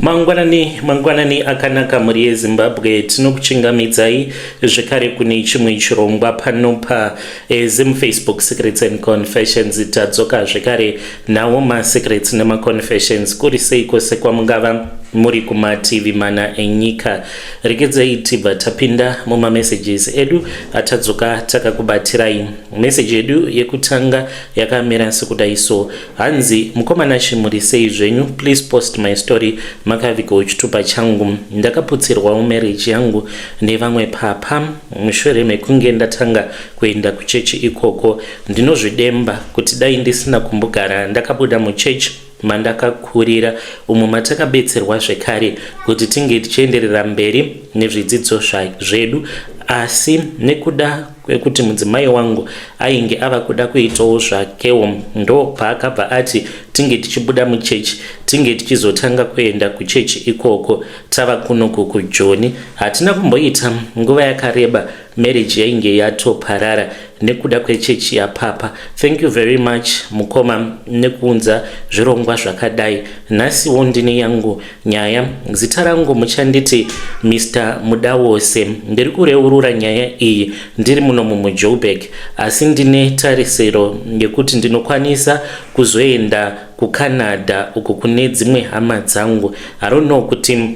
Mangwanani, mangwanani akanaka mhuri yeZimbabwe, tinokuchingamidzai zvekare kune chimwe chirongwa pano pa eh, Zim Facebook Secrets and Confessions. Tadzoka zvekare nawo masecrets nemaconfessions. Kuri sei kwose kwamungava muri kumativi mana enyika? Regedzei tibva tapinda mumamessages edu atadzoka takakubatirai. Message yedu yekutanga yakamira sekudai so. Hanzi mukoma Nashy muri sei zvenyu please post my story makavigawo chitupa changu ndakaputsirwawo marriage yangu nevamwe papa mushure mekunge ndatanga kuenda kuchechi ikoko ndinozvidemba kuti dai ndisina kumbogara ndakabuda muchechi mandakakurira umo matakabetserwa zvekare kuti tinge tichienderera mberi nezvidzidzo zvedu asi nekuda kwekuti mudzimai wangu ainge ava kuda kuitawo zvakewo ndopaakabva ati tinge tichibuda muchechi tinge tichizotanga kuenda kuchechi ikoko tava kunoku kujoni hatina kumboita nguva yakareba marriage yainge yatoparara nekuda kwechechi yapapa thank you very much mukoma nekuunza zvirongwa zvakadai nhasiwo ndine yangu Nyaya, Zita rangu muchanditi Mister Mudawose. Ndiri kureurura nyaya iyi ndiri munomu muJoburg asi ndine tarisiro yekuti ndinokwanisa kuzoenda kuCanada uko kune dzimwe hama dzangu. I don't know kuti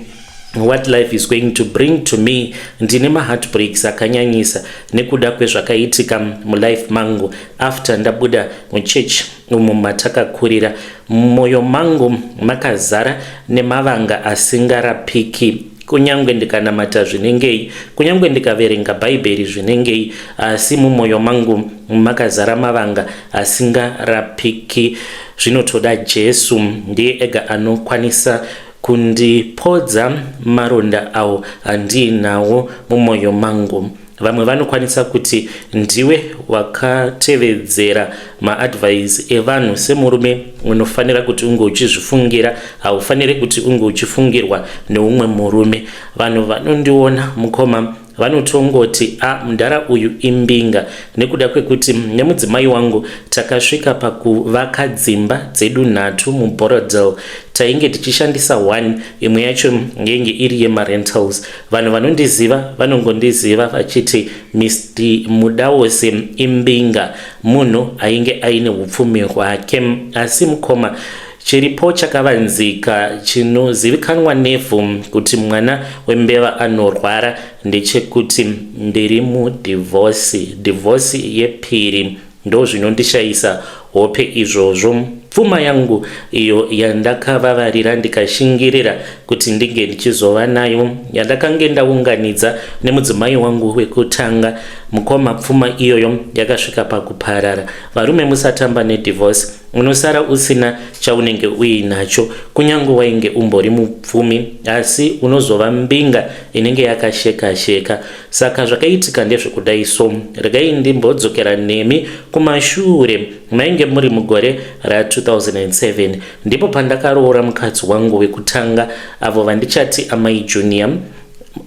what life is going to bring to me. Ndine maheartbreaks akanyanyisa nekuda kwezvakaitika mulife mangu after ndabuda muchurch umu matakakurira. Mumoyo mangu makazara nemavanga asingarapiki. Kunyange ndikanamata zvinengei, kunyange ndikaverenga Bhaibheri zvinengei, asi mumoyo mangu makazara mavanga asingarapiki. Zvinotoda Jesu, ndiye ega anokwanisa kundipodza maronda awo andiinawo mumoyo mangu. Vamwe vanokwanisa kuti ndiwe wakatevedzera maadvice evanhu semurume unofanira kuti unge uchizvifungira, haufaniri kuti unge uchifungirwa neumwe murume. Vanhu vanondiona mukoma vanotongoti a mudhara uyu imbinga nekuda kwekuti nemudzimai wangu takasvika pakuvaka dzimba dzedu nhatu muBorrowdale. Tainge tichishandisa one, imwe yacho yainge iri yemarentals. Vanhu vanondiziva vanongondiziva vachiti Mr Mudawose imbinga, munhu ainge aine hupfumi hwake. Asi mukoma, chiripo chakavanzika chinozivikanwa nevhu kuti mwana wembeva anorwara ndechekuti ndiri mudivorce, divorce yepiri. Ndozvinondishaisa hope izvozvo. Pfuma yangu iyo yandakavavarira ndikashingirira kuti ndinge ndichizova nayo yandakange ndaunganidza nemudzimai wangu wekutanga mukoma, pfuma iyoyo yakasvika pakuparara. Varume musatamba nedivorce, unosara usina chaunenge uinacho kunyange wainge umbori mupfumi, asi unozova mbinga inenge yakasheka sheka. Saka zvakaitika ndezvekudai so, regai ndimbodzokera nemi kumashure. Mainge muri mugore ra 2007 ndipo pandakaroora mukadzi wangu wekutanga avo vandichati amai Junior.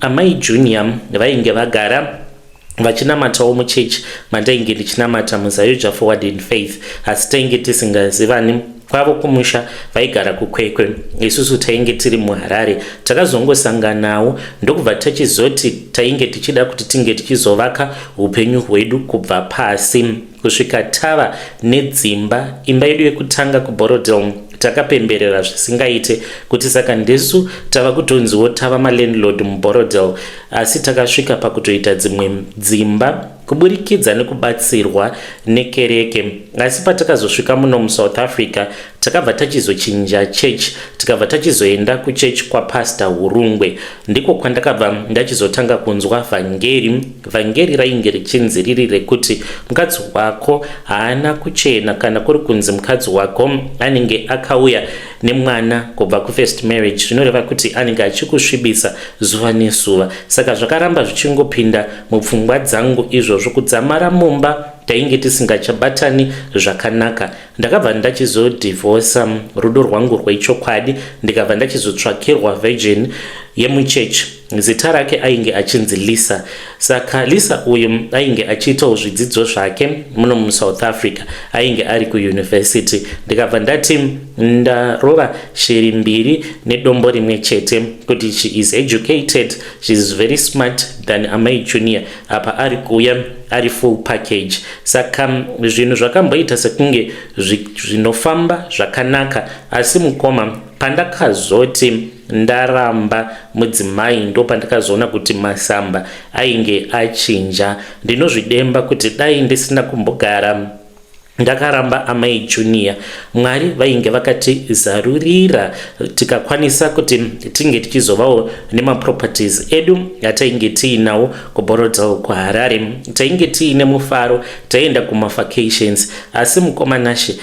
Amai Junior vainge vagara vachinamatawo muchechi mandainge ndichinamata muZayoja Forward in Faith asi tainge tisingazivani. Kwavo kumusha vaigara kuKwekwe isusu tainge tiri muHarare. Takazongosanganawo ndokubva tachizoti tainge tichida kuti tinge tichizovaka hupenyu hwedu kubva pasi kusvika tava nedzimba. Imba yedu yekutanga kuBorrowdale takapemberera zvisingaite kuti saka ndisu tava kutonziwo tava malandlord muBorrowdale asi takasvika pakutoita dzimwe dzimba kuburikidza nekubatsirwa nekereke. Asi patakazosvika muno muSouth Africa takabva tachizochinja church tikabva tachizoenda kuchurch kwapastor Hurungwe. Ndiko kwandakabva ndachizotanga kunzwa vhangeri. Vhangeri rainge richinzi riri rekuti mukadzi wako haana kuchena kana kuri kunzi mukadzi wako anenge akauya nemwana kubva kufirst marriage zvinoreva kuti anenge achikusvibisa zuva nezuva. Saka zvakaramba zvichingopinda mupfungwa dzangu izvozvo kudzamara mumba tainge tisingachabatani zvakanaka. Ndakabva ndachizodhivhosa rudo rwangu rwechokwadi ndikabva ndachizotsvakirwa virgin yemuchechi. Zita rake ainge achinzi Lisa. Saka Lisa uyu ainge achiitawo zvidzidzo zvake muno muSouth Africa, ainge ari kuuniversity. Ndikabva ndati ndarova shiri mbiri nedombo rimwe chete, kuti she is educated, she is very smart than Amai Junior. Apa ari kuuya ari full package. Saka zvinhu zvakamboita sekunge zvinofamba zvakanaka, asi mukoma, pandakazoti ndaramba mudzimai, ndo pandakazoona kuti masamba ainge achinja. Ndinozvidemba kuti dai ndisina kumbogara ndakaramba Amai Junior. Mwari vainge vakatizarurira, tikakwanisa kuti tinge tichizovawo nemaproperties edu atainge tiinawo kuBorrowdale, kuHarare. Tainge tiine mufaro, taienda kumavacations. Asi mukoma Nashe,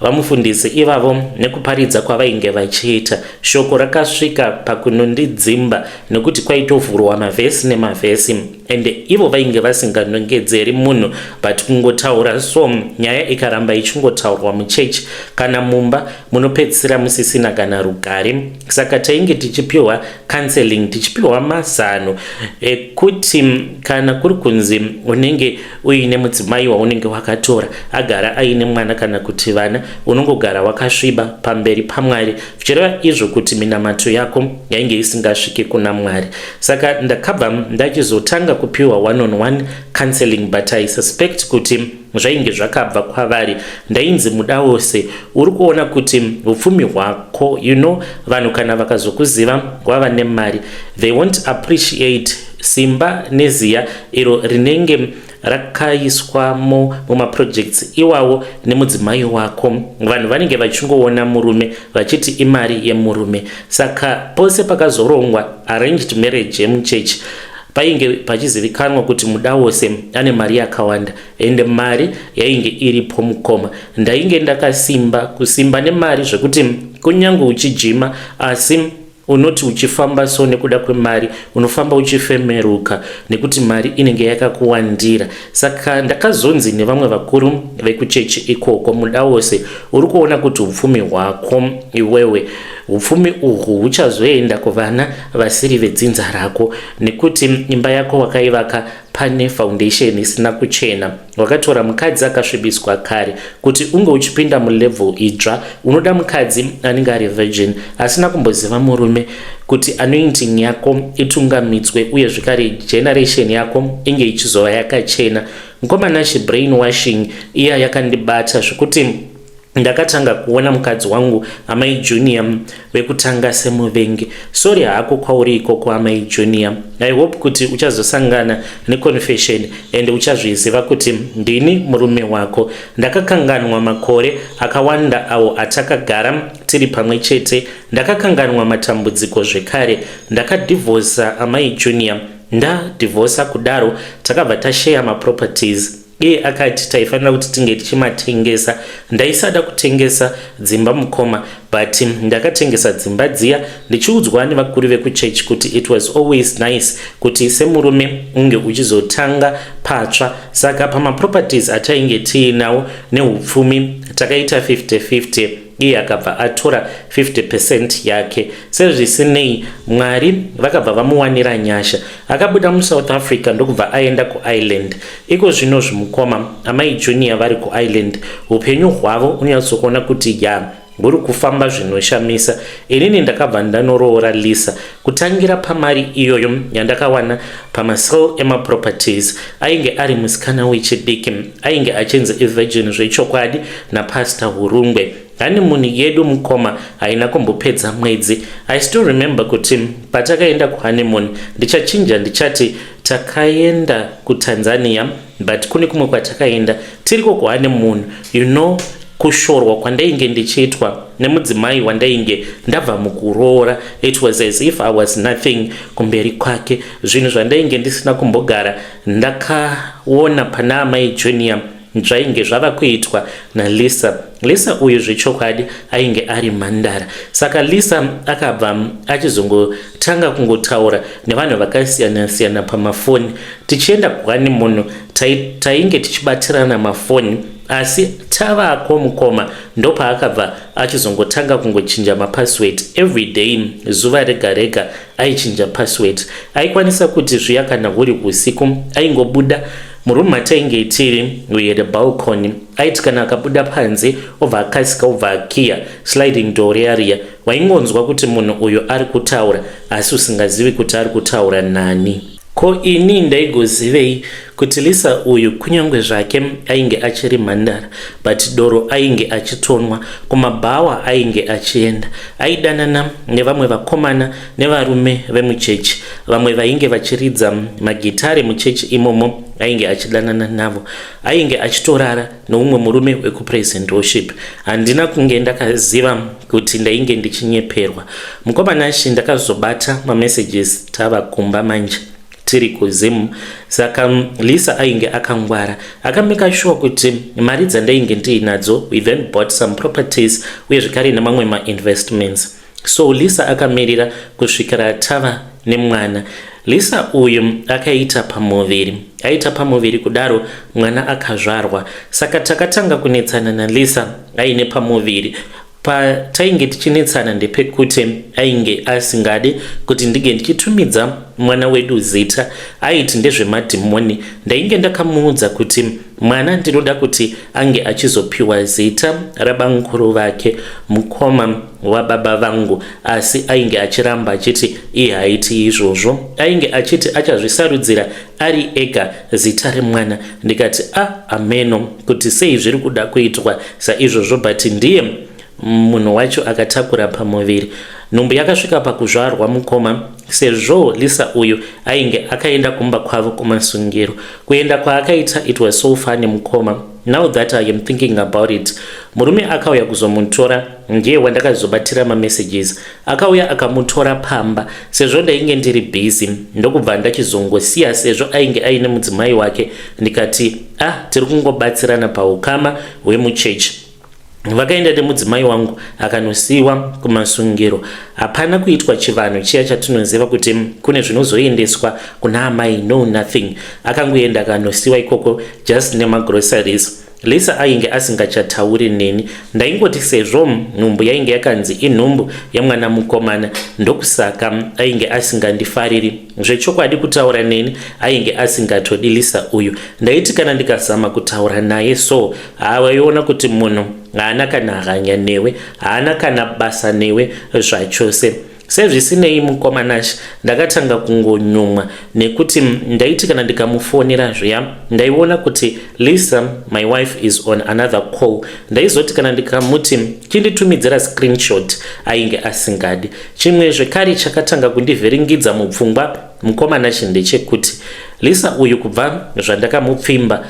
vamufundisi ivavo nekuparidza kwavainge vachiita, shoko rakasvika pakunondidzimba, nekuti kwaitovhurwa mavhesi nemavhesi, ende ivo vainge vasinganongedzeri munhu, but kungotaura. So nyaya ikaramba ichingotaurwa muchechi kana mumba, munopedzisira musisina kana rugare. Saka tainge tichipiwa counseling, tichipiwa mazano ekuti kana kuri kunzi unenge uine mudzimai waunenge wakatora, agara aine mwana kana kuti vana, unongogara wakasviba pamberi paMwari, zvichireva izvo kuti minamato yako yainge isingasviki kuna Mwari. Saka ndakabva ndachizotanga kupiwa one on one counseling, but I suspect kuti zvainge zvakabva kwavari. Ndainzi, "Mudawose, uri kuona kuti upfumi hwako, vanhu kana vakazokuziva wava nemari, they won't appreciate simba neziya iro rinenge rakaiswamo mumaprojects iwawo nemudzimai wako. Vanhu vanenge vachingoona murume vachiti imari yemurume." Saka pose pakazorongwa arranged marriage yemuchechi, painge pachizivikanwa kuti Mudawose ane mari yakawanda, ende mari yainge iripo, mukoma. Ndainge ndakasimba, kusimba nemari, zvekuti kunyange uchijima, asi unoti uchifamba so, nekuda kwemari unofamba uchifemeruka, nekuti mari inenge yakakuwandira. Saka ndakazonzi nevamwe vakuru vekuchechi ikoko, "Mudawose, uri kuona kuti upfumi hwako iwewe, upfumi uhwu huchazoenda kuvana vasiri vedzinza rako, nekuti imba yako wakaivaka pane foundation isina kuchena. Wakatora mukadzi akasvibiswa kare. Kuti unge uchipinda mulevel idzva, unoda mukadzi anenge ari virgin, asina kumboziva murume, kuti anointing yako itungamidzwe, uye zvekare generation yako inge ichizova yakachena." Mukoma Nashe, brain washing iya yakandibata zvekuti ndakatanga kuona mukadzi wangu Amai Junior vekutanga semuvengi. Sorry hako kwauri ikoko, Amai Junior. I hope kuti uchazosangana neconfession and uchazviziva kuti ndini murume wako. Ndakakanganwa makore akawanda awo atakagara tiri pamwe chete. Ndakakanganwa matambudziko zvekare. Ndakadhivhosa Amai Junior. Ndadhivhosa kudaro, takabva tasheya maproperties. Iye akati taifanira kuti tinge tichimatengesa. Ndaisada kutengesa dzimba, mukoma, but ndakatengesa dzimba dziya ndichiudzwa nevakuru vekuchechi kuti it was always nice kuti semurume unge uchizotanga patsva. Saka pamaproperties atainge tiinawo neupfumi, takaita 50-50. Iye akabva atora 50% yake. Sezvisinei, Mwari vakabva vamuwanira nyasha, akabuda muSouth Africa ndokubva aenda kuIreland. Iko zvino zvimukoma, Amai Junior vari kuIreland. Upenyu hwavo unonyatsokuona kuti ya, huri kufamba zvinoshamisa. Inini ndakabva ndanoroora Lisa. Kutangira pamari iyoyo yandakawana pamasale emaproperties, ainge ari musikana wechidiki, ainge achinzi ivirgin zvechokwadi napastor Hurungwe. Honeymoon yedu, mukoma, haina kumbopedza mwedzi. I still remember kuti patakaenda kuhoneymoon, ndichachinja, ndichati takaenda kuTanzania, but kune kumwe kwatakaenda. Tiriko kuhoneymoon, kushorwa kwandainge ndichiitwa nemudzimai wandainge ndabva mukuroora, it was as if I was nothing kumberi kwake. Zvinhu zvandainge ndisina kumbogara ndakaona pana Amai Junior zvainge zvava kuitwa naLisa. Lisa uyu zvechokwadi ainge ari mhandara. Saka Lisa akabva achizongotanga kungotaura nevanhu vakasiyana siyana pamafoni. Tichienda kuhani munhu tainge tichibatirana mafoni asi tavako mukoma ndopaakabva achizongotanga kungochinja mapassword everyday, zuva rega rega aichinja password. Aikwanisa kuti zviya kana huri usiku aingobuda muroom matainge tiri. We had a balcony. Aiti kana akabuda panze obva akasika obva akiya sliding door riya riya. Waingonzwa kuti munhu uyu ari kutaura asi usingazivi kuti ari kutaura nani. Ko ini ndaigozivei kuti Lisa uyu kunyange zvake ainge achiri mhandara, but doro ainge achitonwa, kumabhawa ainge achienda, aidanana nevamwe vakomana nevarume vemuchechi, vamwe vainge vachiridza magitare muchechi imomo ainge achidanana navo, ainge achitorara noumwe murume wekupraise and worship. Handina kunge ndakaziva kuti ndainge ndichinyeperwa, mukoma Nashi. Ndakazobata mamessages tava kumba manje, tiri kuZimu. Saka Lisa ainge akangwara, akamake sure kuti mari dzandainge ndiinadzo, we then bought some properties uye zvekare nemamwe mainvestments. So Lisa akamirira kusvikira tava nemwana. Lisa uyu akaita pamuviri, aita pamuviri kudaro mwana akazvarwa. Saka takatanga kunetsana naLisa aine pamuviri. Patainge tichinetsana ndepekuti ainge asingadi kuti ndinge ndichitumidza mwana wedu zita, aiti ndezvemadhimoni. Ndainge ndakamuudza kuti mwana ndinoda kuti ange achizopiwa zita rabamukuru vake, mukoma wababa vangu, asi ainge achiramba achiti iye haiti izvozvo. Ainge achiti achazvisarudzira ari ega zita remwana. Ndikati a ah, ameno kuti sei zviri kuda kuitwa saizvozvo, but ndiye munhu wacho akatakura pamuviri. Nhumbu yakasvika pakuzvarwa, mukoma. Sezvo Lisa uyu ainge akaenda kumba kwavo kumasungiro, kuenda kwaakaita, it was so funny, mukoma, now that I am thinking about it. Murume akauya kuzomutora ndiye wandakazobatira mamessages. Akauya akamutora pamba sezvo ndainge ndiri busy, ndokubva ndachizongosiya sezvo ainge aine mudzimai wake. Ndikati, ah, tiri kungobatsirana paukama hwemuchechi. Vakaenda nemudzimai wangu akanosiyiwa kumasungiro. Hapana kuitwa chivanhu chiya chatinoziva kuti kune zvinozoendeswa kuna amai, no, nothing. Akangoenda akanosiyiwa ikoko just nemagroceries. Lisa ainge asingachatauri neni. Ndaingoti sezvo nhumbu yainge yakanzi inhumbu yemwana mukomana, ndokusaka ainge asingandifariri. Zvechokwadi kutaura neni ainge asingatodi Lisa uyu. Ndaiti kana ndikazama kutaura naye so, hawaiona kuti munhu haana kana hanya newe, haana kana basa newe zvachose. Sezvisinei, mukoma Nash, ndakatanga kungonyumwa nekuti ndaiti kana ndikamufonera zviya ndaiona kuti Lisa, my wife, is on another call. Ndaizoti kana ndikamuti chinditumidzira screenshot, ainge asingadi. Chimwe zvekare chakatanga kundivhiringidza mupfungwa, mukoma Nash, ndechekuti Lisa uyu kubva zvandakamupfimba,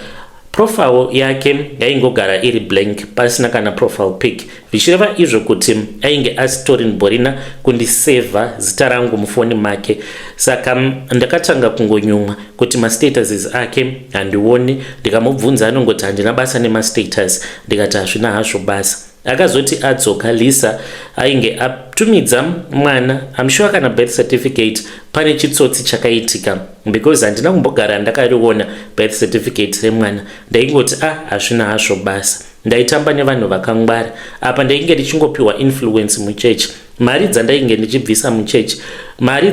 profile yake yaingogara iri blank, pasina kana profile pic, zvichireva izvo kuti ainge asitori mborina kundisevha zita rangu mufoni make. Saka ndakatanga kungonyumwa kuti mastatuses ake handioni. Ndikamubvunza anongoti handina basa nemastatus. Ndikati hazvina hazvo basa. Akazoti adzoka Lisa ainge atumidza mwana. I'm sure kana birth certificate pane chitsotsi chakaitika because handina kumbogara ndakariona birth certificate remwana. Ndaingoti, ah, hazvina hazvo basa. Ndaitamba nevanhu vakangwara. Apa ndainge ndichingopiwa influence muchechi, mari dzandainge ndichibvisa muchechi, mari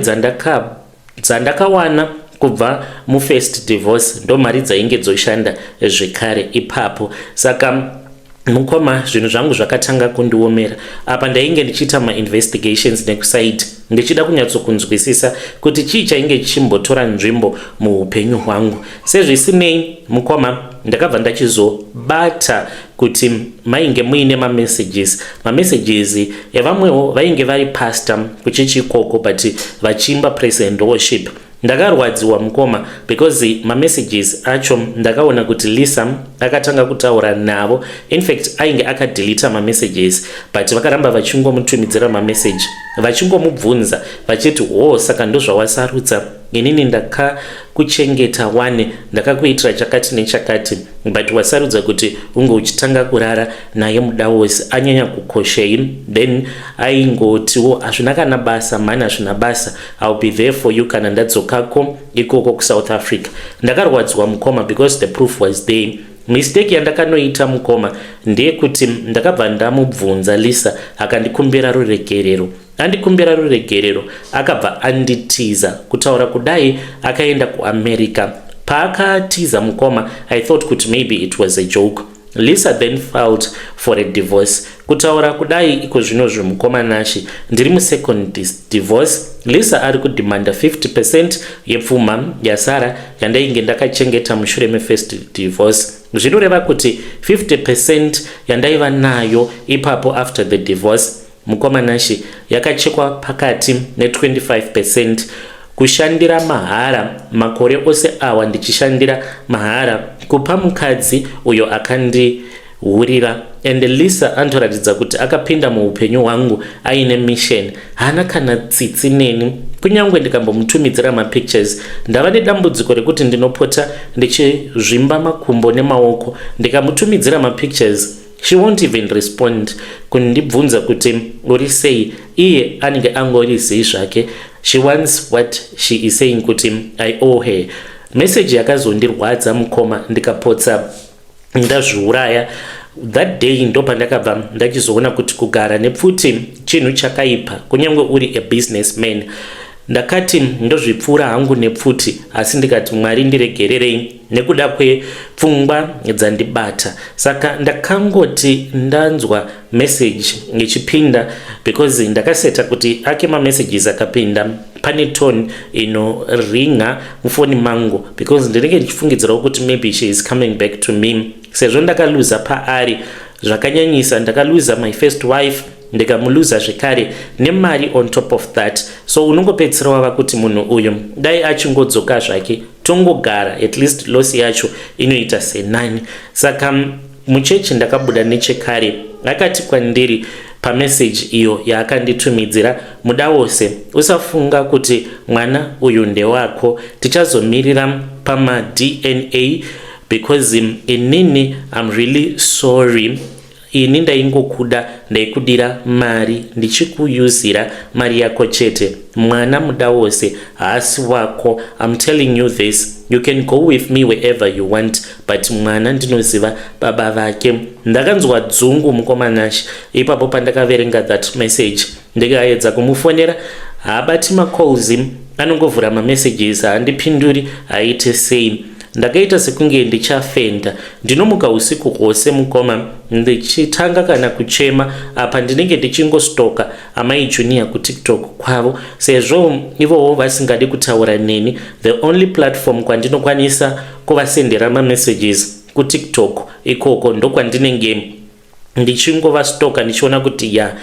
dzandakawana kubva mufirst divorce, ndo mari dzainge dzoshanda zvekare ipapo. Saka mukoma, zvinhu zvangu zvakatanga kundiomera. Apa ndainge ndichiita mainvestigations nekusaidi, ndichida kunyatsokunzwisisa kuti chii chainge chichimbotora nzvimbo muupenyu hwangu. Sezvisinei, mukoma, ndakabva ndachizobata kuti mainge muine mamessages evamwewo vainge vari pastor kuchechi ikoko, but vachiimba praise and worship. Ndakarwadziwa, mukoma, because mamessages acho ndakaona kuti Lisa akatanga kutaura navo. In fact ainge akadelita mamessages, but vakaramba vachingomutumidzira mameseji vachingomubvunza vachiti, "Ho, saka ndozvawasarudza?" Inini ndakakuchengeta wani, ndakakuitira chakati nechakati, but wasarudza kuti unge uchitanga kurara naye. Mudawose anyanya kukoshei? Then aingotiwo, "Hazvina kana basa mhani, hazvina basa. I'll be there for you kana ndadzokako ikoko kuSouth Africa." Ndakarwadziwa, mukoma, because the proof was there. Mistake yandakanoita, mukoma, ndeyekuti ndakabva ndamubvunza Lisa, akandikumbira ruregerero. Andikumbira ruregerero, akabva anditiza. Kutaura kudai, akaenda kuAmerica. Paakatiza, mukoma, I thought kuti maybe it was a joke. Lisa then filed for a divorce. Kutaura kudai iko zvino zvemukoma Nashi, ndiri musecond divorce. Lisa ari kudemanda 50% yepfuma yasara yandainge ndakachengeta mushure mefirst divorce. Zvinoreva kuti 50% yandaiva nayo ipapo after the divorce, mukoma Nashi, yakachekwa pakati ne25%. Kushandira mahara makore ose awa, ndichishandira mahara kupa mukadzi uyo akandihurira. And Lisa anotoratidza kuti akapinda muupenyu hwangu aine mission. Haana kana tsitsi neni, kunyange ndikambomutumidzira mapictures. Ndava nedambudziko rekuti ndinopota ndichizvimba makumbo nemaoko. Ndikamutumidzira mapictures, she won't even respond kundibvunza kuti uri sei. Iye anenge angori sei zvake. She wants what she is saying kuti I owe her. Meseji yakazondirwadza, mukoma, ndikapotsa ndazviuraya that day. Ndo pandakabva ndachizoona kuti kugara nepfuti chinhu chakaipa, kunyange uri a businessman. Ndakati ndozvipfuura hangu nepfuti, asi ndikati, "Mwari, ndiregererei nekuda kwepfungwa dzandibata." Saka ndakangoti ndanzwa message ichipinda, because ndakaseta kuti ake mamessages akapinda pane tone inoringa mufoni mangu, because ndinenge ndichifungidzirawo kuti maybe she is coming back to me, sezvo ndakaluza paari zvakanyanyisa. Ndakaluza my first wife, ndikamuluza zvekare nemari on top of that. So unongopedzisira wava kuti munhu uyu dai achingodzoka zvake, tongogara, at least loss yacho inoita senani. Saka muchechi ndakabuda nechekare. Akati kwandiri pameseji iyo yaakanditumidzira, "Mudawose, usafunga kuti mwana uyu ndewako. Tichazomirira pamaDNA because inini I'm really sorry. Ini ndaingokuda, ndaikudira mari, ndichikuyuzira mari yako chete. Mwana, Mudawose, haasi wako. I'm telling you this. You can go with me wherever you want, but mwana ndinoziva baba vake." Ndakanzwa dzungu, mukoma Nashi, ipapo pandakaverenga that message. Ndikaedza kumufonera, haabati macalls, anongovhura mamessages, haandipinduri, haite sei. Ndakaita sekunge ndichafenda. Ndinomuka usiku hwose, mukoma, ndichitanga kana kuchema. Apa ndinenge ndichingostoka amai Junior kuTikTok kwavo, sezvo ivowo vasingadi kutaura neni. The only platform kwandinokwanisa kuvasendera mamessages kuTikTok ikoko. Ndokwandinenge ndichingovastoka, ndichiona kuti ya,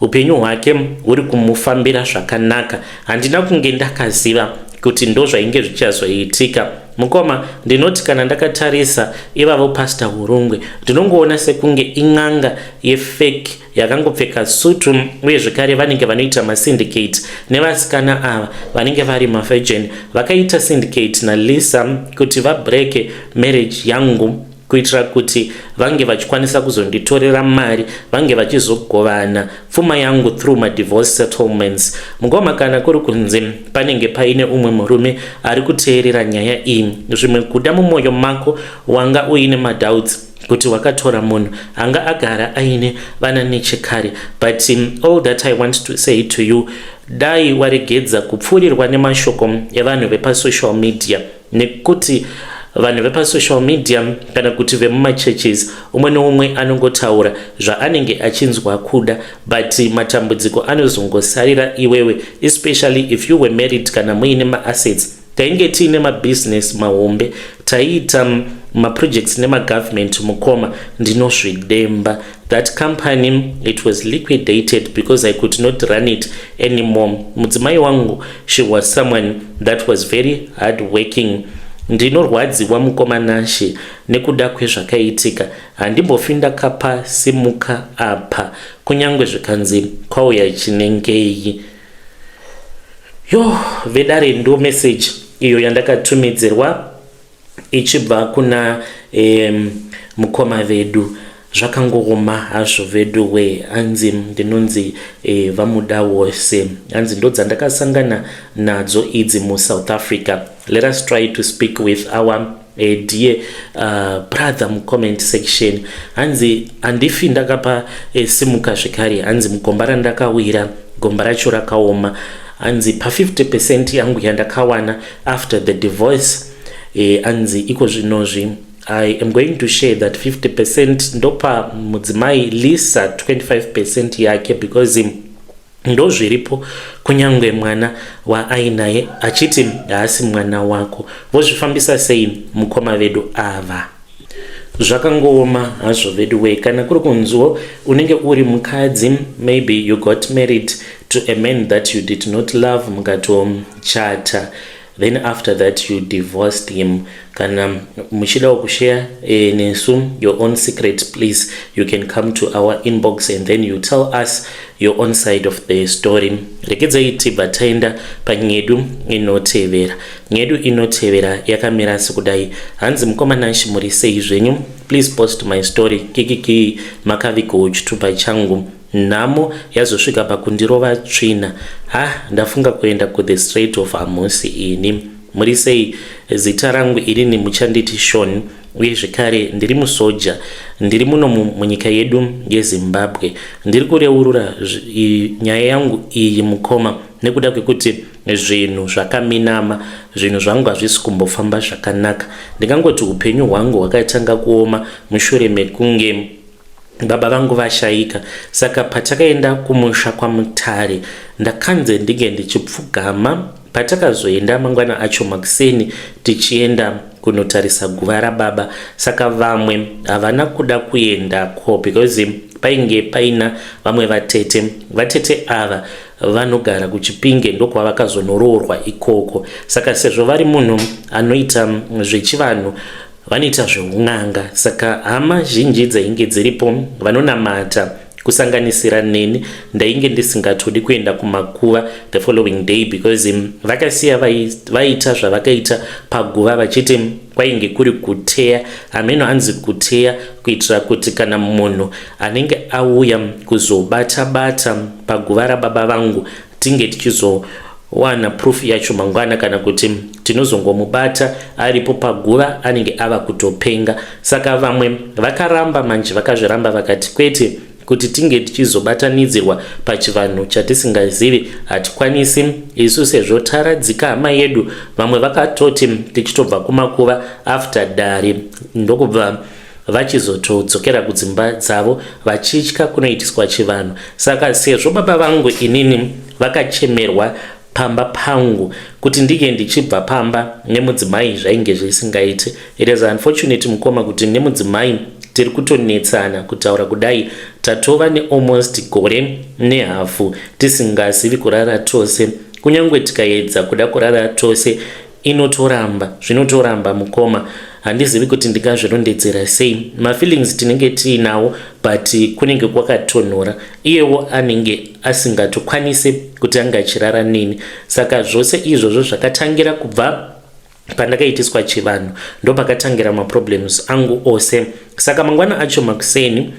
upenyu hwake huri kumufambira zvakanaka. Handina kunge ndakaziva kuti ndo zvainge zvichazoitika. Mukoma, ndinoti kana ndakatarisa ivavo Pastor Hurungwe, ndinongoona sekunge in'anga yefake yakangopfeka sutu. Uye zvekare vanenge vanoita masyndicate nevasikana ava vanenge vari mavirgin. Vakaita syndicate naLisa kuti vabreke marriage yangu, kuitira kuti vange vachikwanisa kuzonditorera mari, vange vachizogovana pfuma yangu through madivorce settlements. Mukoma, kana kuri kunze panenge paine umwe murume ari kuteerera nyaya iyi, zvimwe kuda mumwoyo mako wanga uine madoubts kuti wakatora munhu anga agara aine vana nechekare, but all that I want to say to you, dai waregedza kupfuurirwa nemashoko evanhu vepasocial media, nekuti vanhu vepasocial media kana kuti vemumachurches, umwe neumwe anongotaura zvaanenge achinzwa kuda, but matambudziko anozongosarira iwewe, especially if you were married, kana muine maassets. Tainge tiine mabhizinesi mahombe, taiita maprojects nemagovernment. Mukoma, ndinozvidemba. That company, it was liquidated because I could not run it anymore. Mudzimai wangu, she was someone that was very hard working. Ndinorwadziwa, mukoma Nashe, nekuda kwezvakaitika. Handimbofi ndakapasimuka apa, kunyange zvikanzi kwauya chinengei. Yo, vedare, ndo message iyo yandakatumidzirwa ichibva kuna mukoma vedu. Zvakangooma hazvo vedu we. Hanzi ndinonzi vamuda wose. Hanzi ndo dzandakasangana nadzo idzi muSouth Africa. Let us try to speak with our dear brother mucomment section. Hanzi handifi ndakapa simuka zvekare. Hanzi mugomba randakawira, gomba racho rakaoma. Hanzi pa50% yangu yandakawana after the divorce, hanzi iko zvinozvi I am going to share that 50%, ndopa mudzimai Lisa 25% yake, because ndo zviripo, kunyange mwana waainaye achiti haasi mwana wako. Vozvifambisa sei mukoma vedu ava? Zvakangooma hazvo vedu wei. Kana kuri kunziwo unenge uri mukadzi, maybe you got married to a man that you did not love, mukatochata, then after that you divorced him. Kana muchidawo kushare nesu your own secret, please, you can come to our inbox and then you tell us your own side of the story. Regedzai tibva taenda panyedu inotevera. Nyedu inotevera yakamira sekudai. Hanzi, "Mukoma Nashi, muri sei zvenyu? Please post my story. Kikiki, makavigawo chitupa changu. Nhamo yazosvika pakundirova tsvina. Ha, ndafunga kuenda kuthe Strait of Hormuz ini. Muri sei? Zita rangu irini muchanditi Shon, uye zvekare ndiri musoja. Ndiri muno munyika yedu yeZimbabwe. Ndiri kureurura nyaya yangu iyi, mukoma, nekuda kwekuti zvinhu zvakaminama. Zvinhu zvangu hazvisi kumbofamba zvakanaka. Ndingangoti upenyu hwangu hwakatanga kuoma mushure mekunge baba vangu vashayika. Saka patakaenda kumusha kwaMutare, ndakanze ndinge ndichipfugama. Patakazoenda mangwana acho makuseni tichienda kunotarisa guva rababa, saka vamwe havana kuda kuendako because painge paina vamwe vatete. Vatete ava vanogara kuChipinge, ndokwavakazonoroorwa ikoko. Saka sezvo vari munhu anoita zvechivanhu, vanoita zveun'anga, saka hama zhinji dzainge dziripo vanonamata, kusanganisira neni, ndainge ndisingatodi kuenda kumakuva the following day because vakasiya vaita zvavakaita paguva, vachiti kwainge kuri kuteya. Hameno, hanzi kuteya kuitira kuti kana munhu anenge auya kuzobata bata paguva rababa vangu, tinge tichizowana proof yacho mangwana, kana kuti tinozongomubata aripo paguva anenge ava kutopenga. Saka vamwe vakaramba manje, vakazviramba, vakati kwete, kuti tinge tichizobatanidzirwa pachivanhu chatisingazivi hatikwanisi isu, sezvo taradzika hama yedu. Vamwe vakatoti tichitobva kumakuva after dare, ndokubva vachizotodzokera kudzimba dzavo vachitya kunoitiswa chivanhu. Saka sezvo baba vangu inini vakachemerwa pamba pangu, kuti ndinge ndichibva pamba nemudzimai zvainge zvisingaiti. It is unfortunate, mukoma, kuti nemudzimai tiri kutonetsana. Kutaura kudai, tatova nealmost gore nehafu tisingazivi kurara tose. Kunyange tikaedza kuda kurara tose, inotoramba, zvinotoramba. Mukoma, handizivi kuti ndingazvirondedzera sei. Mafeelings tinenge tiinawo, but kunenge kwakatonhora. Iyewo anenge asingatokwanisi kuti ange achirara neni. Saka zvose izvozvo zvakatangira kubva pandakaitiswa chivanhu, ndopakatangira maproblems angu ose. Saka mangwana acho makuseni,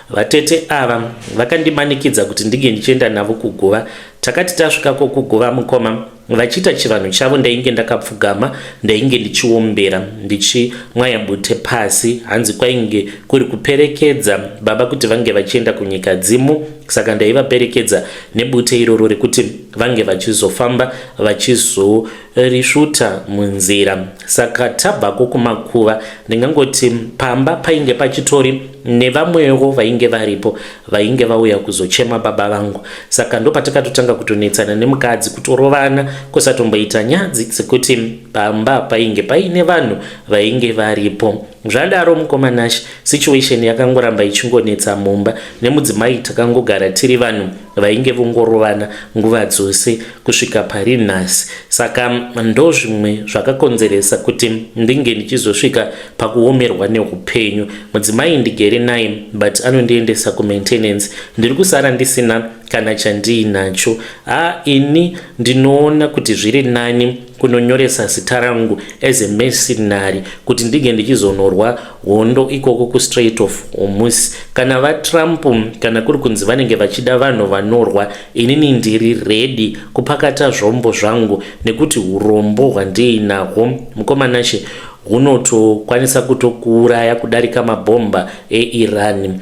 vatete ava vakandimanikidza kuti ndinge ndichienda navo kuguva. Takati tasvikako kuguva, mukoma, vachiita chivanhu chavo, ndainge ndakapfugama, ndainge ndichiombera, ndichimwaya bute pasi. Hanzi kwainge kuri kuperekedza baba kuti vange vachienda kunyika dzimu, saka ndaivaperekedza nebute iroro rekuti vange vachizofamba vachizorisvuta munzira. Saka tabvako kumakuva, ndingangoti pamba painge pachitori nevamwewo vainge varipo, vainge vauya kuzochema baba vangu. Saka ndopatakatotanga kutonetsana nemukadzi, kutorovana, kusatomboita nyadzi dzekuti pamba painge paine vanhu vainge varipo. Zvadaro, mukoma Nash, situation yakangoramba ichingonetsa mumba nemudzimai. Takangogara tiri vanhu vainge vongorovana nguva dzose kusvika pari nhasi. Saka ndo zvimwe zvakakonzeresa kuti ndinge ndichizosvika pakuomerwa neupenyu. Mudzimai ndigere naye, but anondiendesa kumaintenance. Ndiri kusara ndisina. Kana chandiinacho, ha, ini ndinoona kuti zviri nani kunonyoresa zita rangu as a mercenary kuti ndinge ndichizonorwa hondo ikoko kuStrait of Hormuz. Kana vaTrump, kana kuri kunzi vanenge vachida vanhu vanorwa, inini ndiri ready kupakata zvombo zvangu, nekuti urombo hwandiinahwo, mukomanashe, hunotokwanisa kutokuuraya kudarika mabhomba eIran.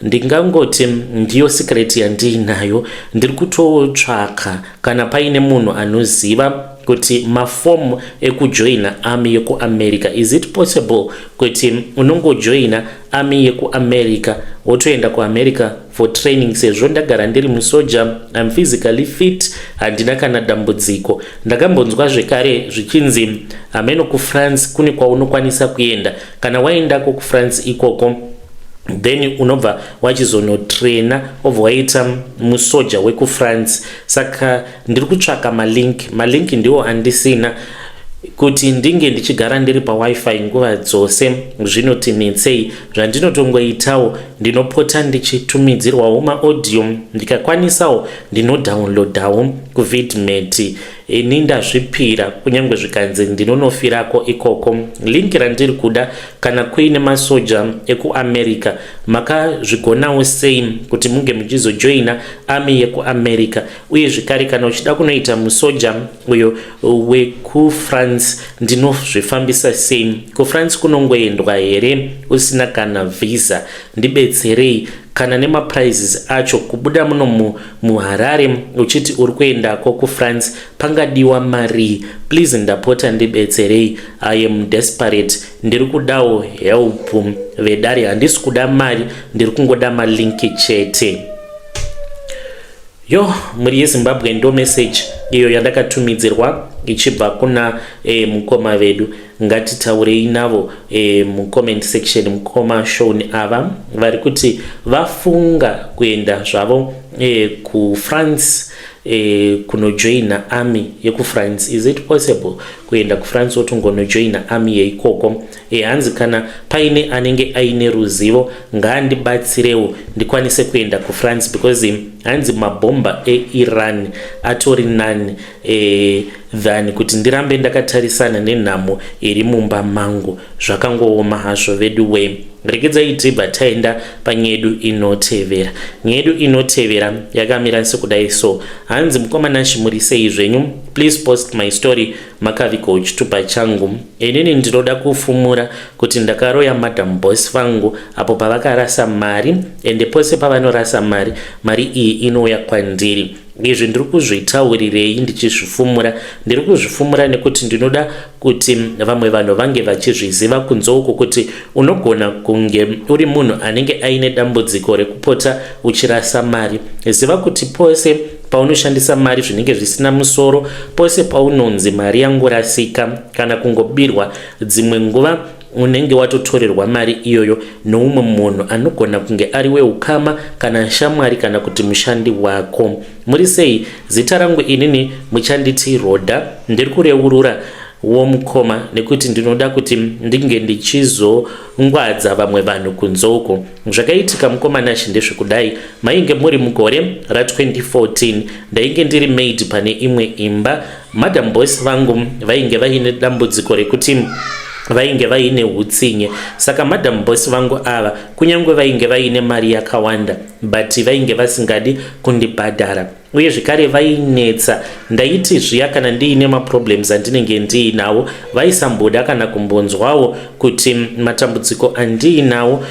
Ndingangoti ndiyo secret yandiinayo. Ndiri kutotsvaka kana paine munhu anoziva kuti mafomu ekujoina army yekuAmerica, is it possible kuti unongojoina army yekuAmerica, wotoenda kuAmerica for training? Sezvo ndagara ndiri musoja, I'm physically fit, handina kana dambudziko. Ndakambonzwa zvekare zvichinzi hameno kuFrance kune kwaunokwanisa kuenda. Kana waendako kuFrance ikoko, then unobva wachizonotraina, obva waita musoja wekuFrance. Saka ndiri kutsvaka malink. Malink ndiwo andisina. Kuti ndinge ndichigara ndiri paWiFi nguva dzose zvinotinetsei. Zvandinotongoitawo, ndinopota ndichitumidzirwawo maaudio, ndikakwanisawo ndinodownloadawo kuVidmate. Ini ndazvipira, kunyange zvikanzi ndinonofirako ikoko. Link randiri kuda, kana kuine masoja ekuAmerica, makazvigonawo sei kuti munge muchizojoina army yekuAmerica? Uye zvekare, kana uchida kunoita musoja uyo wekuFrance, ndinozvifambisa sei? KuFrance kunongoendwa here usina kana visa? Ndibetserei kana nemaprices acho. Kubuda muno muHarare uchiti uri kuendako kuFrance, pangadiwa mari? Please, ndapota, ndibetserei. I am desperate. Ndiri kudawo help, vedare. Handisi kuda mari, ndiri kungoda malink chete. Yo, mhuri yeZimbabwe, ndo message iyo yandakatumidzirwa ichibva kuna mukoma vedu. Ngatitaurei navo mucomment section. Mukoma Shon ava vari kuti vafunga kuenda zvavo kuFrance kunojoina army yekuFrance. Is it possible kuenda kuFrance wotongonojoina army yeikoko? Hanzi kana paine anenge aine ruzivo, ngaandibatsirewo ndikwanise kuenda kuFrance, because hanzi mabhomba eIran atori nani than kuti ndirambe ndakatarisana nenhamo iri mumba mangu. Zvakangooma hazvo vedu we. Regedzai tibva taenda panyaya yedu inotevera. Nyaya yedu inotevera yakamira sekudai so. Hanzi, "Mukomanashi, muri sei zvenyu? Please post my story, makavigawo chitupa changu. Inini ndinoda kufumura kuti ndakaroya Madam Boss vangu apo pavakarasa mari, ende pose pavanorasa mari, mari iyi inouya kwandiri. Izvi ndiri kuzvitaurirei ndichizvifumura? Ndiri kuzvifumura nekuti ndinoda kuti vamwe vanhu vange vachizviziva kunze uku, kuti unogona kunge uri munhu anenge aine dambudziko rekupota uchirasa mari. Ziva kuti pose paunoshandisa mari zvinenge zvisina musoro, pose paunonzi mari yangorasika kana kungobirwa, dzimwe nguva unenge watotorerwa mari iyoyo noumwe munhu anogona kunge ari weukama kana shamwari kana kuti mushandi wako. Muri sei? Zita rangu inini muchanditi Roda. Ndiri kureurura womukoma nekuti ndinoda kuti ndinge ndichizongwadza vamwe vanhu kunze uko. Zvakaitika, mukomanashi, ndezvekudai. Mainge muri mugore ra2014. Ndainge ndiri maid pane imwe imba. Madam Boss vangu vainge vaine dambudziko rekuti vainge vaine utsinye. Saka Madam Boss vangu ava, kunyange vainge vaine mari yakawanda, but vainge vasingadi kundibhadhara, uye zvekare vainetsa. Ndaiti zviya kana ndiine maproblems andinenge ndiinawo, vaisamboda kana kumbonzwawo kuti matambudziko andiinawo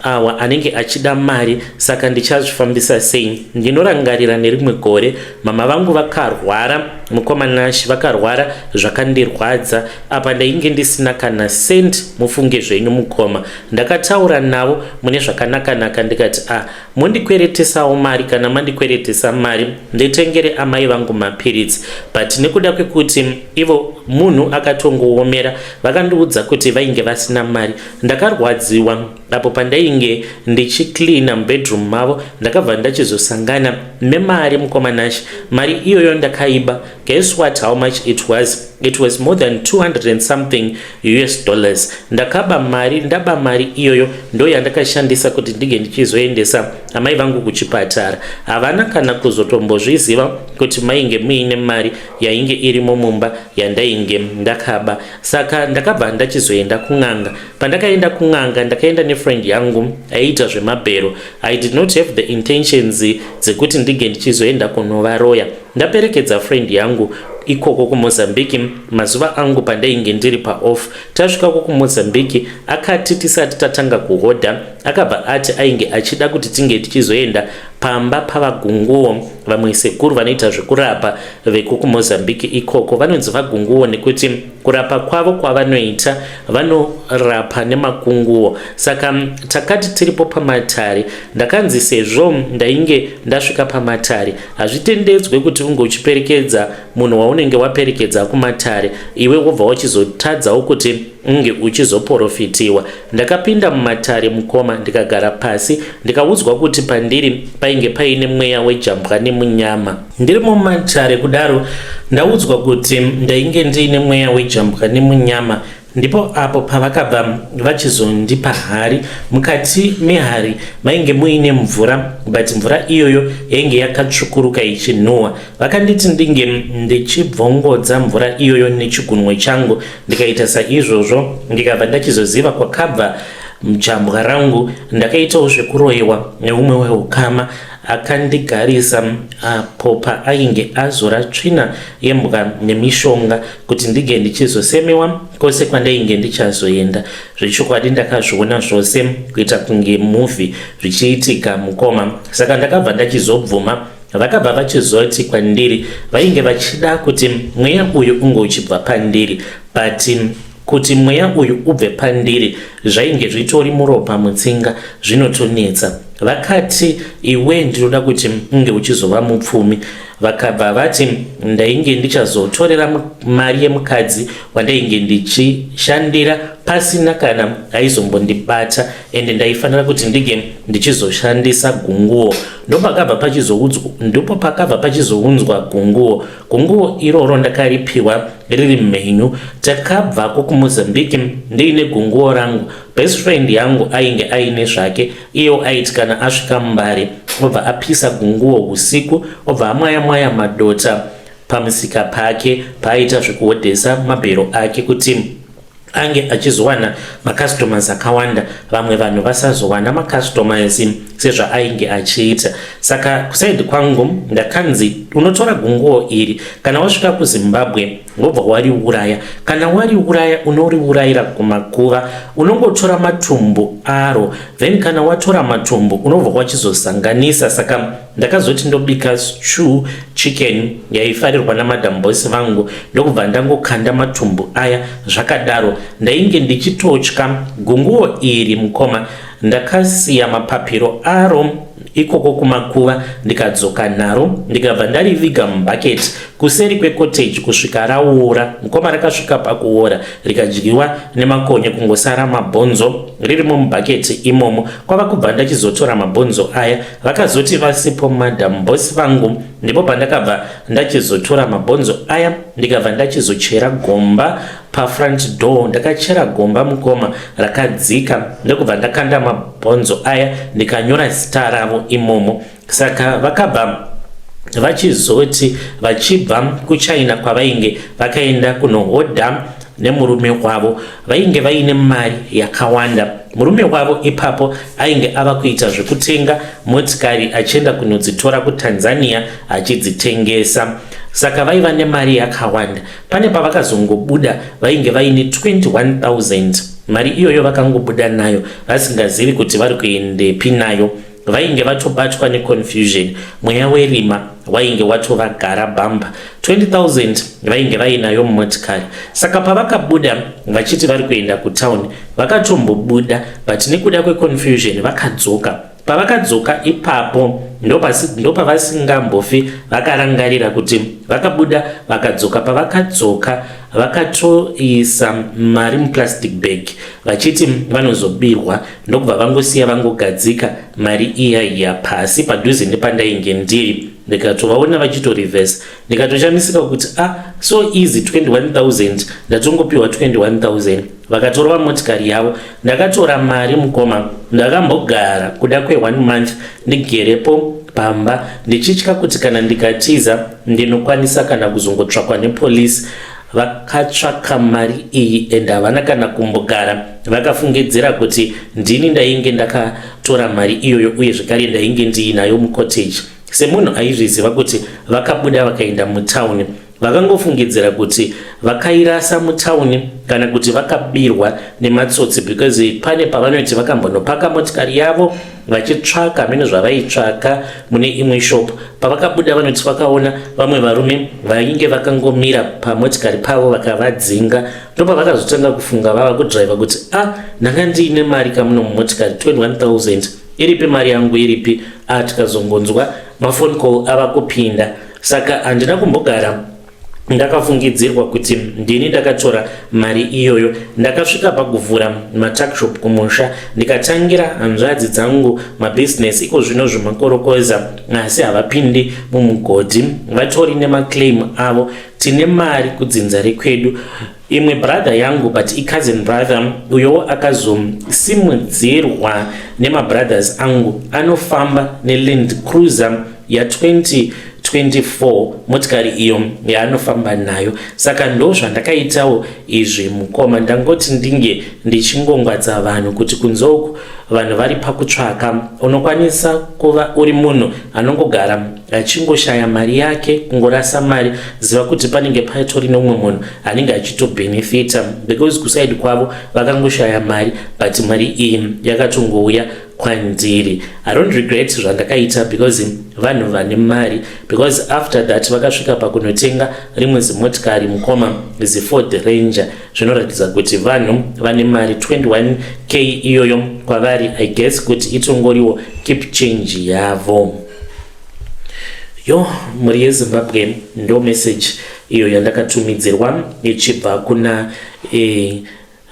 awa anenge achida mari, saka ndichazvifambisa sei? Ndinorangarira nerimwe gore mama vangu vakarwara, mukomanashi, vakarwara zvakandirwadza. Apa ndainge ndisina kana cent. Mufunge zvenyu, mukoma. Ndakataura navo mune zvakanakanaka, ndikati, 'A ah, mundikweretesawo mari. Kana mandikweretesa mari, nditengere amai vangu mapiritsi.' But nekuda kwekuti ivo munhu akatongoomera, vakandiudza kuti vainge vasina mari. Ndakarwadziwa. Apo pandainge ndichicleana mubedroom mavo, ndakabva ndachizosangana nemari, mukomanashi. Mari iyoyo ndakaiba. Guess what, how much it was? It was more than 200 and something US dollars. Ndakaba mari, ndaba mari iyoyo ndo yandakashandisa kuti ndinge ndichizoendesa amai vangu kuchipatara. Havana kana kuzotombozviziva kuti mainge muine mari yainge irimo mumba yandainge ndakaba. Saka ndakabva ndachizoenda kun'anga. Pandakaenda kun'anga, ndakaenda nefriend yangu aiita zvemabhero. I did not have the intentions dzekuti ndinge ndichizoenda kunovaroya. Ndaperekedza friend yangu ikoko kuMozambique mazuva angu pandainge ndiri paoff. Tasvikako kuMozambique, akati tisati tatanga kuhodha, akabva ati ainge achida kuti tinge tichizoenda pamba pavaGunguwo, vamwe sekuru vanoita zvekurapa vekukuMozambique ikoko. Vanonzi vaGunguwo nekuti kurapa kwavo kwavanoita, vanorapa nemakunguwo. Saka takati tiripo pamatare, ndakanzi sezvo ndainge ndasvika pamatare, hazvitendedzwe kuti unge uchiperekedza munhu waunenge waperekedza kumatare, iwe wobva wachizotadzawo kuti unge uchizoprofitiwa. Ndakapinda mumatare, mukoma, ndikagara pasi, ndikaudzwa kuti pandiri painge paine mweya wejambwa nemunyama. Ndiri mumatare kudaro, ndaudzwa kuti ndainge ndiine mweya wejambwa nemunyama, ndipo apo pavakabva vachizondipa hari. Mukati mehari mainge muine mvura, but mvura iyoyo yainge yakatsvukuruka ichinhuhwa. Vakanditi ndinge ndichibvongodza mvura iyoyo nechigunwe changu. Ndikaita saizvozvo, ndikabva ndachizoziva kwakabva jambwa rangu. Ndakaitawo zvekuroyiwa neumwe weukama. Akandigarisa apo paainge azora tsvina yembwa nemishonga kuti ndinge ndichizosemewa kwose kwandainge ndichazoenda. Zvechokwadi ndakazviona zvose kuita kunge movie zvichiitika, mukoma. Saka ndakabva ndachizobvuma. Vakabva vachizoti kwandiri vainge vachida kuti mweya uyu unge uchibva pandiri, but kuti mweya uyu ubve pandiri zvainge zvitori muropa, mutsinga, zvinotonetsa. Vakati, "Iwe, ndinoda kuti unge uchizova mupfumi." Vakabva vati ndainge ndichazotorera mari yemukadzi wandainge ndichishandira pasina kana aizombondibata, ende ndaifanira kuti ndinge ndichizoshandisa gunguo. Ndipo pakabva pachizounzwa gunguo. Gunguo iroro ndakaripiwa riri mhenyu. Takabvako kuMozambique ndiine gunguo rangu. Best friend yangu ainge aine zvake. Iyewo aiti kana asvika muMbare, obva apisa gunguo usiku, obva amwaya mwaya madota pamusika pake paaita zvekuhodhesa mabhero ake kuti ange achizowana macustomers akawanda, vamwe vanhu vasazowana macustomers sezvaainge achiita. Saka kuside kwangu ndakanzi, "Unotora gunguo iri, kana wasvika kuZimbabwe wobva wariuraya. Kana wariuraya, unoriurayira kumakuva. Unongotora matumbu aro, then kana watora matumbu unobva wachizosanganisa." Saka ndakazoti ndobika stew chicken yaifarirwa namadam boss vangu, ndokubva ndangokanda matumbu aya zvakadaro. Ndainge ndichitotya gunguo iri, mukoma. Ndakasiya mapapiro aro ikoko kumakuva, ndikadzoka naro, ndikabva ndariviga mubhaketi kuseri kwecottage kusvika raora. Mukoma, rakasvika pakuora, rikadyiwa nemakonye, kungosara mabhonzo ririmo mubhaketi imomo. Kwava kubva ndachizotora mabhonzo aya. Vakazoti vasipo madam boss vangu, ndipo pandakabva ndachizotora mabhonzo aya, ndikabva ndachizochera gomba pafront door. Ndakachera gomba, mukoma, rakadzika, ndokubva ndakanda mabhonzo aya, ndikanyora zita ravo imomo. Saka vakabva vachizoti vachibva kuChina kwavainge vakaenda kunohodha nemurume wavo, vainge vaine mari yakawanda. Murume wavo ipapo ainge ava kuita zvekutenga motikari, achienda kunodzitora kuTanzania achidzitengesa. Saka vaiva nemari yakawanda. Pane pavakazongobuda, vainge vaine 21,000. Mari iyoyo vakangobuda nayo vasingazivi kuti vari kuendepi nayo. Vainge vatobatwa neconfusion, mweya werima wainge watovagara bhamba. 20,000 vainge vainayo mumotikari. Saka pavakabuda vachiti vari kuenda kutauni, vakatombobuda, but nekuda kweconfusion vakadzoka. Pavakadzoka ipapo ndopavasingambofi vakarangarira kuti vakabuda vakadzoka. Pavakadzoka, vakatoisa mari muplastic bag vachiti vanozobirwa, ndokubva vangosiya vangogadzika mari iya iya pasi padhuze nepandainge ndiri. Ndikatovaona vachitoreverse, ndikatoshamisika kuti, "Ah, so easy, 21,000, ndatongopiwa 21,000." Vakatorova motikari yavo. Ndakatora mari, mukoma. Ndakambogara kuda kwe1 month ndigerepo pamba ndichitya kuti kana ndikatiza ndinokwanisa kana kuzongotsvakwa nepolisi. Vakatsvaka mari iyi and havana kana kumbogara vakafungidzira kuti ndini ndainge ndakatora mari iyoyo, uye zvekare ndainge ndiinayo mucottage. Semunhu aizviziva kuti vakabuda vakaenda mutauni, vakangofungidzira kuti vakairasa mutauni kana kuti vakabirwa nematsotsi, because pane pavanoti vakambonopaka motikari yavo vachitsvaka mene zvavaitsvaka mune imwe shop. Pavakabuda, vanoti vakaona vamwe varume vainge vakangomira pamotikari pavo, vakavadzinga. Ndopavakazotanga kufunga vava kudhiraivha kuti, "A ah, ndanga ndiine mari kamuno mumotikari, 21,000 iripi? Mari yangu iripi?" A, tikazongonzwa maphone call ava kupinda. Saka handina kumbogara ndakafungidzirwa kuti ndini ndakatora mari iyoyo. Ndakasvika pakuvhura matuckshop kumusha, ndikatangira hanzvadzi dzangu mabhizinesi. Iko zvino zvemakorokoza, asi havapindi mumugodhi, vatori nemaclaim avo. Tine mari kudzinza rekwedu. Imwe brother yangu, but icousin brother, uyowo akazosimudzirwa nemabrothers angu, anofamba neLand Cruiser ya2024, motikari iyo yaanofamba nayo. Saka ndo zvandakaitawo izvi, mukoma. Ndangoti ndinge ndichingongwadza vanhu kuti kunze uku vanhu vari pakutsvaka. Unokwanisa kuva uri munhu anongogara achingoshaya mari yake, kungorasa mari. Ziva kuti panenge patori neumwe munhu anenge achitobhenefita, because kuside kwavo vakangoshaya mari, but mari iyi yakatongouya kwandiri. I don't regret zvandakaita because vanhu vane mari, because after that vakasvika pakunotenga rimwe zimotikari, mukoma, ziFord Ranger. Zvinoratidza kuti vanhu vane mari. 21K iyoyo kwavari, I guess kuti itongoriwo keep change yavo. Yo, mhuri yeZimbabwe, ndo message iyo yandakatumidzirwa ichibva kuna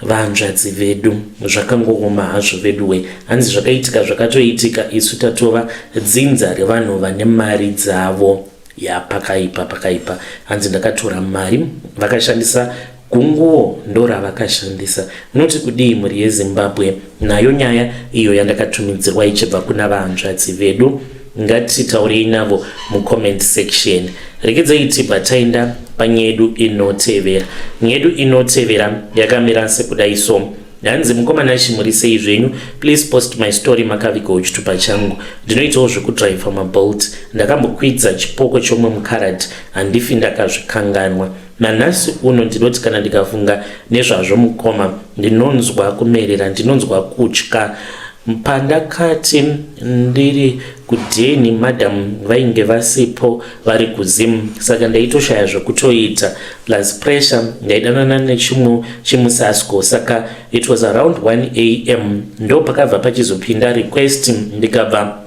vanzvadzi vedu. Zvakangooma hazvo veduwe. Hanzi zvakaitika zvakatoitika, isu tatova dzinza revanhu vane mari dzavo. Yapakaipa, pakaipa. Hanzi ndakatora mari, vakashandisa gunguo, ndo ravakashandisa. Munoti kudii, mhuri yeZimbabwe, nayo nyaya iyo yandakatumidzirwa ichibva kuna vanzvadzi vedu? Ngatitaurei navo mucomment section. Rekedzai tibva taenda panyedu inotevera. Nyedu inotevera yakamira sekudai so. Hanzi, "Mukomana, chimuri sei zvenyu? Please post my story. Makavigawo chitupa changu. Ndinoitawo zvekudhiraivha maBolt. Ndakambokwidza chipoko chomwe mukarad, handifi ndakazvikanganwa nanhasi uno. Ndinoti kana ndikafunga nezvazvo, mukoma, ndinonzwa kumerera, ndinonzwa kutya. Pandakati ndiri kudheni, madam vainge vasipo, vari kuZim, saka ndaitoshaya zvokutoita, plus pressure. Ndaidanana nechimwe chimusasko. Saka it was around 1 a.m. ndo pakabva pachizopinda request, ndikabva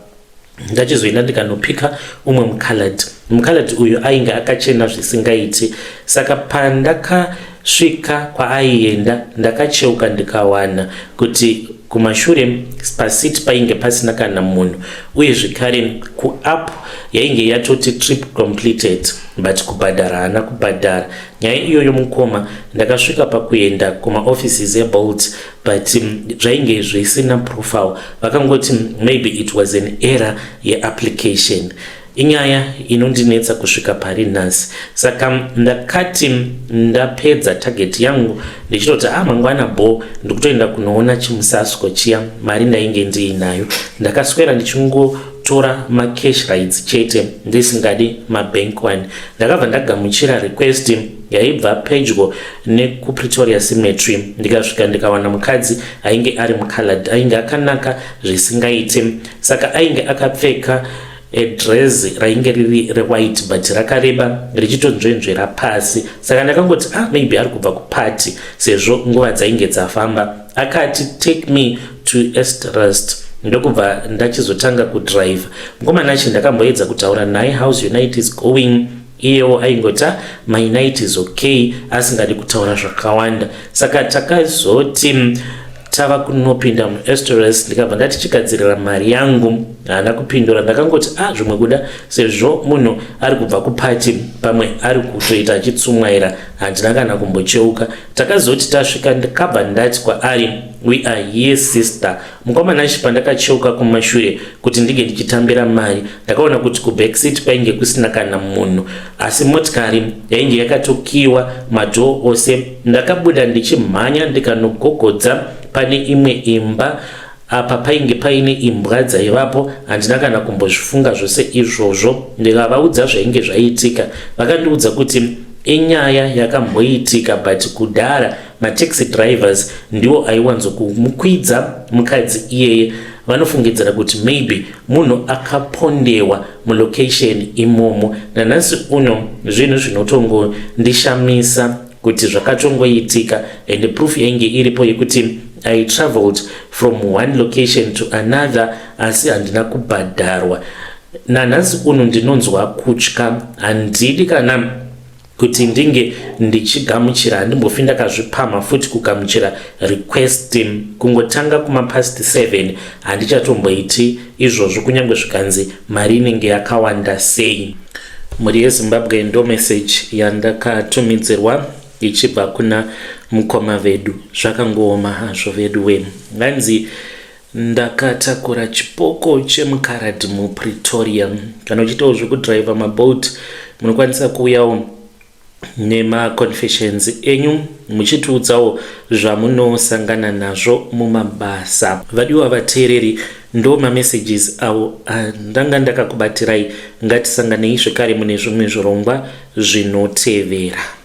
ndachizoenda ndikanopika umwe mucolored. Mucolored uyu ainge akachena zvisingaiti. Saka pandakasvika kwaaienda, ndakacheuka ndikawana kuti kumashure paseat painge pasina kana munhu, uye zvekare kuapp yainge yatoti trip completed, but kubhadhara haana kubhadhara. Nyaya iyoyo, mukoma, ndakasvika pakuenda kumaoffices eBolt, but zvainge zvisina profile. Vakangoti maybe it was an error yeapplication. Inyaya inondinetsa kusvika pari nhasi. Saka ndakati ndapedza target yangu, ndichitoti, 'A ah, mangwana bo, ndikutoenda kunoona chimusasko chiya.' Mari ndainge ndiinayo. Ndakaswera ndichingotora macash rides chete, ndisingadi mabank one. Ndakabva ndagamuchira request yaibva pedyo nekuPretoria Cemetery. Ndikasvika ndikawana mukadzi ainge ari mucolored, ainge akanaka zvisingaite. Saka ainge akapfeka edress rainge riri rewhite, but rakareba richitonzvenzvera pasi. Saka ndakangoti, 'Ah, maybe ari kubva kupati, sezvo nguva dzainge dzafamba.' Akati, 'Take me to Eersterust.' Ndokubva ndachizotanga kudhiraivha. Mukomana achi, ndakamboedza kutaura naye, 'How's your night is going?' Iyewo aingoti, ah, my night is okay,' asingadi kutaura zvakawanda. Saka takazoti Tava kunopinda muEsterus ndikabva ndati chigadzirira mari yangu. Haana kupindura ndakangoti ah zvimwe kuda sezvo munhu ari kubva kupati pamwe ari kutoita achitsumwaira handina kana kumbocheuka. Takazoti tasvika ndikabva ndati kwaari we are here sister. Mukoma Nashy pandakacheuka kumashure kuti ndinge ndichitambira mari ndakaona kuti kubackseat kwainge kusina kana munhu asi motikari yainge yakatokiwa madhoo ose. Ndakabuda ndichimhanya ndikanogogodza pane imwe imba apa painge paine imbwa dzaivapo handina kana kumbozvifunga zvose izvozvo ndikavaudza zvainge zvaitika vakandiudza kuti inyaya yakamboitika but kudhara Mataxi drivers ndiwo aiwanzokumukwidza mukadzi iyeye vanofungidzira kuti maybe munhu akapondewa mulocation imomo. Nanhasi uno zvinhu zvinotongondishamisa kuti zvakatongoitika and proof yainge iripo yekuti I traveled from one location to another asi handina kubhadharwa. Nanhasi uno ndinonzwa kutya handidi kana kuti ndinge ndichigamuchira handimbofi ndakazvipamha futi kugamuchira request kungotanga kuma past 7 handichatomboiti izvozvo kunyange zvikanzi mari inenge yakawanda sei. Mhuri yeZimbabwe ndo message yandakatumidzirwa ichibva kuna mukoma vedu zvakangooma hazvo veduwe hanzi Ndakatakura chipoko chemukaradhi muPretoria. Kana uchiitawo zvekudriver maboat munokwanisa kuuyawo nemaconfessions enyu muchitiudzawo zvamunosangana nazvo mumabasa. Vadiwa vateereri ndo mamessages awo andanga ndakakubatirai. Ngatisanganei zvekare mune zvimwe zvirongwa zvinotevera.